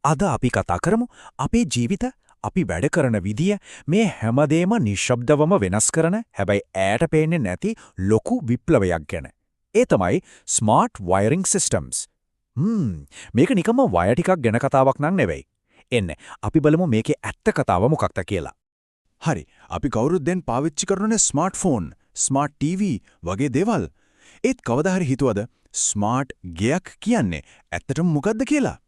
අද අපි කතා කරමු අපේ ජීවිත, අපි වැඩ කරන විදිය, මේ හැමදේම නිශ්ශබ්දවම වෙනස් කරන, හැබැයි ඈට පේන්නේ නැති ලොකු විප්ලවයක් ගැන. ඒ තමයි ස්මාර්ට් වයරිං සිස්ටම්ස්. මේක නිකම්ම වයර් ටිකක් ගැන කතාවක් නන් නෙවෙයි. එන්න අපි බලමු මේකේ ඇත්ත කතාව මොකක්ද කියලා. හරි, අපි කවුරුත් දැන් පාවිච්චි කරන ස්මාර්ට්ෆෝන්, ස්මාර්ට් ටීවී වගේ දේවල්. ඒත් කවදා හරි හිතුවද ස්මාර්ට් ගෙයක් කියන්නේ ඇත්තටම මොකද්ද කියලා?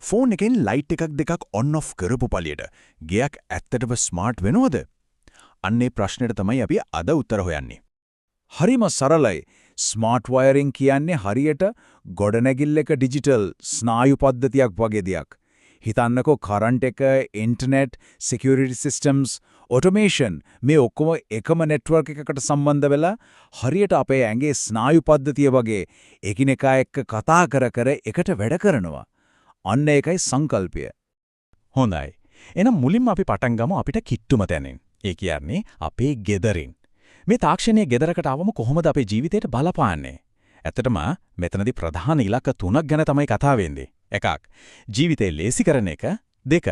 ෆෝන් එකෙන් ලයිට් එකක් දෙකක් ඔන් ඔෆ් කරපු පළියට ගෙයක් ඇත්තටම ස්මාර්ට් වෙනවද? අන්න ඒ ප්‍රශ්නෙට තමයි අපි අද උත්තර හොයන්නේ. හරිම සරලයි. ස්මාර්ට් වයරින් කියන්නේ හරියට ගොඩනැගිල්ලක ඩිජිටල් ස්නායු පද්ධතියක් වගේ දෙයක්. හිතන්නකෝ, කරන්ට් එක, ඉන්ටර්නෙට්, සිකියුරිටි සිස්ටම්ස්, ඔටෝමේෂන් මේ ඔක්කොම එකම නෙට්වර්ක් එකකට සම්බන්ධ වෙලා හරියට අපේ ඇඟේ ස්නායු පද්ධතිය වගේ එකිනෙකා එක්ක කතා කර කර එකට වැඩ කරනවා. අන්න ඒකයි සංකල්පය. හොඳයි. එහෙනම් මුලින්ම අපි පටන් ගමු අපිට කිට්ටුම තැනින්. ඒ කියන්නේ අපේ ගෙදරින්. මේ තාක්ෂණය ගෙදරකට ආවම කොහොමද අපේ ජීවිතේට බලපාන්නේ? ඇත්තටම මෙතනදී ප්‍රධාන ඉලක්ක තුනක් ගැන තමයි කතා වෙන්නේ. එකක්, ජීවිතේ ලේසි කරන එක. දෙක,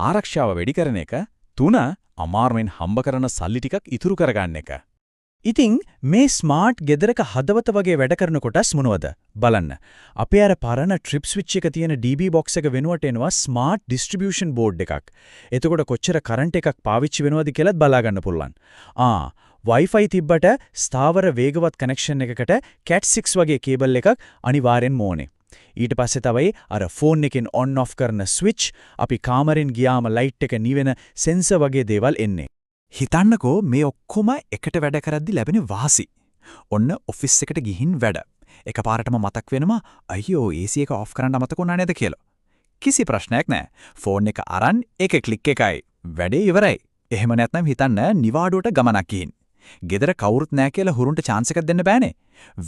ආරක්ෂාව වැඩි කරන එක. තුන, අමාරුවෙන් හම්බ කරන සල්ලි ටිකක් ඉතුරු කරගන්න එක. ඉතින් මේ ස්මාර්ට් ගෙදරක හදවත වගේ වැඩ කරන කොටස් මොනවද? බලන්න. අපේ අර පරණ ට්‍රිප් ස්විච් එක තියෙන DB box එක වෙනුවට එනවා ස්මාර්ට් ඩිස්ට්‍රිබියුෂන් බෝඩ් එකක්. එතකොට කොච්චර කරන්ට් එකක් පාවිච්චි වෙනවද කියලාත් බලා ගන්න පුළුවන්. Wi-Fi තිබ්බට ස්ථාවර වේගවත් කනෙක්ෂන් එකකට Cat 6 වගේ කේබල් එකක් අනිවාර්යෙන්ම ඕනේ. ඊට පස්සේ තමයි අර ෆෝන් එකෙන් ඔන් ඔෆ් කරන ස්විච්, අපි කාමරෙන් ගියාම ලයිට් එක නිවෙන සෙන්සර් වගේ දේවල් එන්නේ. හිතන්නකෝ මේ ඔක්කොම එකට වැඩ කරද්දි ලැබෙන වාසි. ඔන්න ඔෆිස් එකට ගිහින් වැඩ. එකපාරටම මතක් වෙනවා, අයියෝ, AC එක ඔෆ් කරන්න අමතක වුණා නේද කියලා. කිසි ප්‍රශ්නයක් නෑ. ෆෝන් එක අරන් එක ක්ලික් එකයි. වැඩේ ඉවරයි. එහෙම නැත්නම් හිතන්න නිවාඩුවට ගමනක් ගිහින්. ගෙදර කවුරුත් නෑ කියලා හුරුන්ට චාන්ස් එකක් දෙන්න බෑනේ.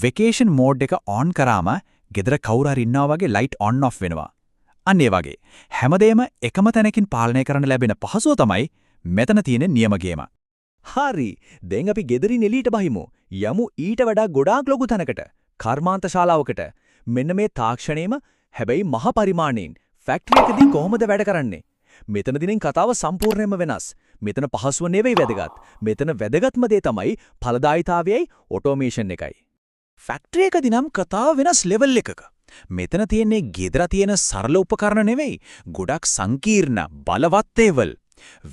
වෙකේෂන් මෝඩ් එක ඔන් කරාම ගෙදර කවුරු හරි ඉන්නවා වගේ ලයිට් ඔන් ඔෆ් වෙනවා. අන්න ඒ වගේ හැමදේම එකම තැනකින් පාලනය කරන්න ලැබෙන පහසුව තමයි මෙතන තියෙන නියම ගේම. හරි. දැන් අපි ගෙදරින් එළියට බහිමු. යමු ඊට වඩා ගොඩාක් ලොකු තැනකට. කර්මාන්ත ශාලාවකට. මෙන්න මේ තාක්ෂණයම හැබැයි මහ පරිමාණයෙන් ෆැක්ටරි එකදී කොහොමද වැඩ කරන්නේ? මෙතනදී නම් කතාව සම්පූර්ණයෙන්ම වෙනස්. මෙතන පහසුව නෙවෙයි වැදගත්. මෙතන වැදගත්ම දේ තමයි ඵලදායීතාවයයි ඔටෝමේෂන් එකයි. ෆැක්ටරි එකදී නම් කතාව වෙනස් ලෙවල් එකක. මෙතන තියෙන්නේ ගෙදර තියෙන සරල උපකරණ නෙවෙයි. ගොඩක් සංකීර්ණ බලවත් දේවල්.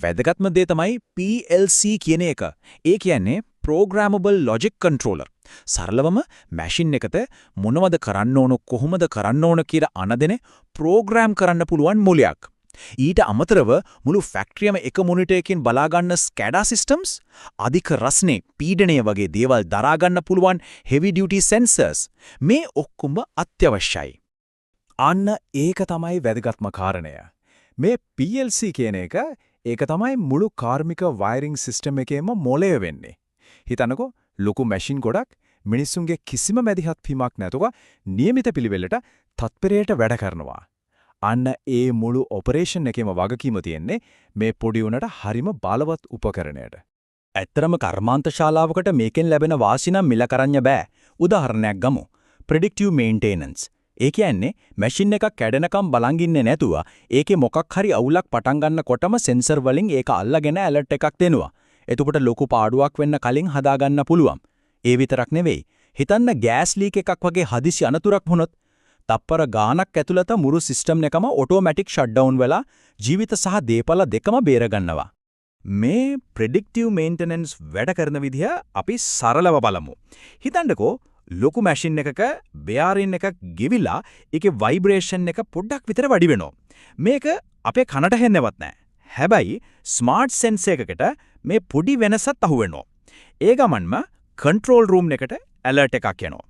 වැදගත්ම දේ තමයි PLC කියන එක. ඒ කියන්නේ Programmable Logic Controller. සරලවම මැෂින් එකට මොනවද කරන්න ඕන, කොහොමද කරන්න ඕන කියලා අණ දෙන, ප්‍රෝග්‍රෑම් කරන්න පුළුවන් මොලයක්. ඊට අමතරව මුළු ෆැක්ටරියම එක මොනිටර් එකකින් බලා ගන්න SCADA systems, අධික රස්නේ, පීඩනය වගේ දේවල් දරා ගන්න පුළුවන් heavy duty sensors, මේ ඔක්කොම අත්‍යවශ්‍යයි. අන්න ඒක තමයි වැදගත්ම කාරණය. මේ PLC කියන එක, ඒක තමයි මුළු කාර්මික වයරිං සිස්ටම් එකේම මොළය වෙන්නේ. හිතන්නකෝ, ලොකු මැෂින් ගොඩක් මිනිස්සුන්ගේ කිසිම මැදිහත් වීමක් නැතුව නියමිත පිළිවෙලට තත්පරයට වැඩ කරනවා. අන්න ඒ මුළු ඔපරේෂන් එකේම වගකීම තියෙන්නේ මේ පොඩි උනට හරිම බලවත් උපකරණයට. ඇත්තටම කර්මාන්ත ශාලාවකට මේකෙන් ලැබෙන වාසි නම් මිල කරන්න බෑ. උදාහරණයක් ගමු. Predictive maintenance. ඒ කියන්නේ මැෂින් එකක් කැඩෙනකම් බලන් ඉන්නේ නැතුව ඒකේ මොකක් හරි අවුලක් පටන් ගන්නකොටම සෙන්සර් වලින් ඒක අල්ලගෙන ඇලර්ට් එකක් දෙනවා. එතකොට ලොකු පාඩුවක් වෙන්න කලින් හදාගන්න පුළුවන්. ඒ විතරක් නෙවෙයි. හිතන්න ගෑස් ලීක් එකක් වගේ හදිසි අනතුරක් වුණොත් තප්පර ගානක් ඇතුළත මුළු සිස්ටම් එකම ඔටෝමැටික් ෂට් වෙලා ජීවිත සහ දේපල දෙකම බේරගන්නවා. මේ ප්‍රෙඩික්ටිව් මේන්ටනන්ස් වැඩ කරන විදිහ අපි සරලව බලමු. හිතන්නකෝ, ලොකු මැෂින් එකක බෙයාරින් එකක් ගෙවිලා ඒකේ වයිබ්‍රේෂන් එක පොඩ්ඩක් විතර වැඩි වෙනවා. මේක අපේ කනට ඇහෙන්නවත් නෑ. හැබැයි ස්මාර්ට් සෙන්සර් එකකට මේ පොඩි වෙනසත් අහුවෙනවා. ඒ ගමන්ම කන්ට්‍රෝල් රූම් එකට ඇලර්ට් එකක් එනවා.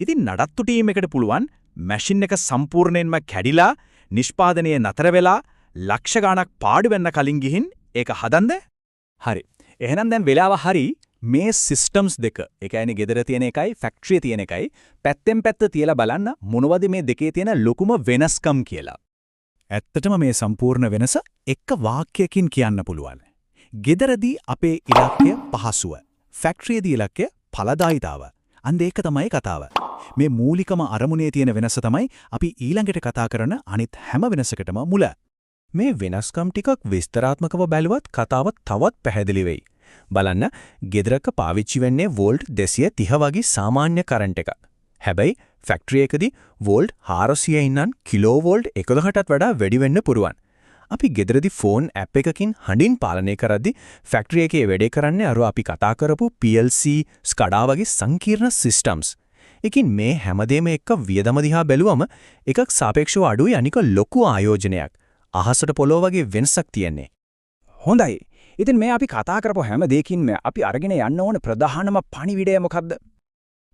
ඉතින් නඩත්තු ටීම් එකට පුළුවන් මැෂින් එක සම්පූර්ණයෙන්ම කැඩිලා, නිෂ්පාදනය නතර වෙලා, ලක්ෂ ගාණක් පාඩු වෙන්න කලින් ගිහින් ඒක හදන්න. හරි. එහෙනම් දැන් වෙලාව හරි මේ සිස්ටම්ස් දෙක, ඒ කියන්නේ ගෙදර තියෙන එකයි ෆැක්ටරියේ තියෙන එකයි පැත්තෙන් පැත්ත තියලා බලන්න මොනවද මේ දෙකේ තියෙන ලොකුම වෙනස්කම් කියලා. ඇත්තටම මේ සම්පූර්ණ වෙනස එක වාක්‍යයකින් කියන්න පුළුවන්. ගෙදරදී අපේ ඉලක්කය පහසුව. ෆැක්ටරියේදී ඉලක්කය ඵලදායීතාව. අන්න ඒක තමයි කතාව. මේ මූලිකම අරමුණේ තියෙන වෙනස තමයි අපි ඊළඟට කතා කරන අනිත් හැම වෙනසකටම මුල. මේ වෙනස්කම් ටිකක් විස්තරාත්මකව බැලුවත් කතාව තවත් පැහැදිලි වෙයි. බලන්න, ගෙදරක පාවිච්චි වෙන්නේ වෝල්ට් 230 වගේ සාමාන්‍ය කරන්ට් එකක්. හැබැයි ෆැක්ටරි එකදී වෝල්ට් 400 ඉඳන් කිලෝ වෝල්ට් 11ටත් වඩා වැඩි වෙන්න පුළුවන්. අපි ගෙදරදී ෆෝන් ඇප් එකකින් හඬින් පාලනය කරද්දි ෆැක්ටරි එකේ වැඩේ කරන්නේ අර අපි කතා කරපු PLC, SCADA වගේ සංකීර්ණ සිස්ටම්ස්. ඉතින් මේ හැමදේම එක්ක වියදම දිහා බැලුවම එකක් සාපේක්ෂව අඩුයි, අනික ලොකු ආයෝජනයක්. අහසට පොළොව වගේ වෙනසක් තියෙන්නේ. හොඳයි. ඉතින් මේ අපි කතා කරපු හැම දෙයකින්ම අපි අරගෙන යන්න ඕන ප්‍රධානම පණිවිඩය මොකද්ද?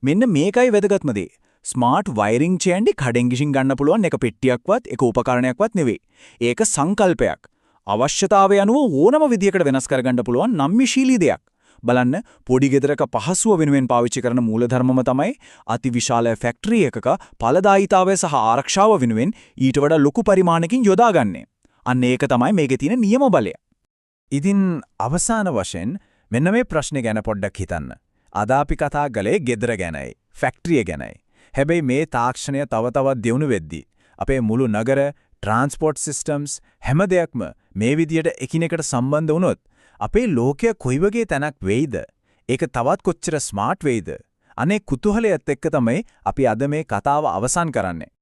මෙන්න මේකයි වැදගත්ම දේ. ස්මාර්ට් වයරින් කියන්නේ කඩෙන් ගිහින් ගන්න පුළුවන් එක පෙට්ටියක්වත් එක උපකරණයක්වත් නෙවෙයි. ඒක සංකල්පයක්. අවශ්‍යතාවය අනුව ඕනම විදියකට වෙනස් කරගන්න පුළුවන් නම්‍යශීලී දෙයක්. බලන්න, පොඩි ගෙදරක පහසුව වෙනුවෙන් පාවිච්චි කරන මූලධර්මම තමයි අතිවිශාල ෆැක්ටරි එකක ඵලදායීතාවය සහ ආරක්ෂාව වෙනුවෙන් ඊට වඩා ලොකු පරිමාණකින් යොදාගන්නේ. අන්න ඒක තමයි මේකේ තියෙන නියම බලය. ඉතින් අවසාන වශයෙන් මෙන්න මේ ප්‍රශ්නේ ගැන පොඩ්ඩක් හිතන්න. අද අපි කතා කළේ ගෙදර ගැනයි, ෆැක්ටරිය ගැනයි. හැබැයි මේ තාක්ෂණය තව තවත් දියුණු වෙද්දී අපේ මුළු නගර, ට්‍රාන්ස්පෝර්ට් සිස්ටම්ස් හැම දෙයක්ම මේ විදියට එකිනෙකට සම්බන්ධ වුණොත් අපේ ලෝකය කොයි වගේ තැනක් වෙයිද? ඒක තවත් කොච්චර ස්මාර්ට් වෙයිද? අනේ කුතුහලයත් එක්ක තමයි අපි අද මේ කතාව අවසන් කරන්නේ.